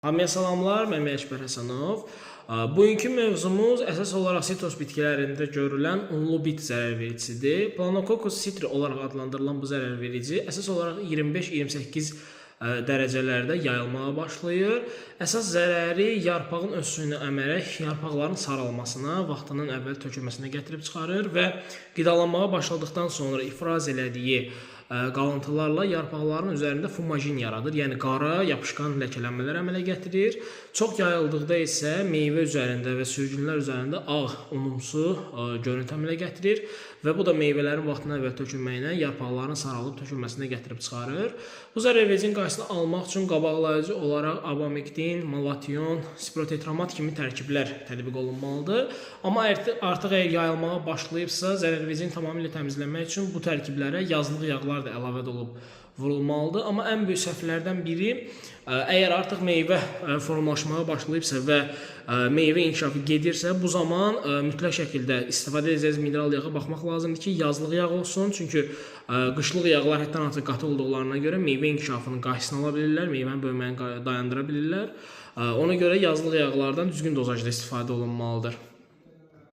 Hamıya salamlar, mən Əkbər Həsənov. Bugünkü mövzumuz əsas olaraq sitrus bitkilərində görülən unlu bit zərərvericisidir. Planococcus citri olaraq adlandırılan bu zərərverici əsas olaraq 25-28 dərəcələrdə yayılmağa başlayır. Əsas zərəri yarpağın öz suyunu əmərək yarpaqların saralmasına, vaxtından əvvəl tökülməsinə gətirib çıxarır və qidalanmağa başladıqdan sonra ifraz elədiyi qalıntılarla yarpaqların üzərində fumajin yaradır. Yəni qara, yapışqan ləkələnmələr əmələ gətirir. Çox yayıldıqda isə meyvə üzərində və sürgünlər üzərində ağ unumsu görüntü əmələ gətirir və bu da meyvələrin vaxtından əvvəl tökülməyinə, yarpaqların saralıb tökülməsinə gətirib çıxarır. Bu zərərvericinin qarşısını almaq üçün qabaqlayıcı olaraq abamektin, malation, sprotetramat kimi tərkiblər tətbiq olunmalıdır. Amma artıq əgər yayılmağa başlayıbsa, zərərvericini tamamilə təmizləmək üçün bu tərkiblərə yazlıq yağlar da əlavə olub vurulmalıdır. Amma ən böyük səhvlərdən biri, əgər artıq meyvə formalaşmağa başlayıbsa və meyvə inkişafı gedirsə, bu zaman mütləq şəkildə istifadə edəcəyiniz mineral yağa baxmaq lazımdır ki, yazlıq yağ olsun. Çünki qışlıq yağlar həddən artıq qatı olduqlarına görə meyvə inkişafının qarşısını ala bilirlər, meyvənin böyüməyini dayandıra bilirlər. Ona görə yazlıq yağlardan düzgün dozajda istifadə olunmalıdır.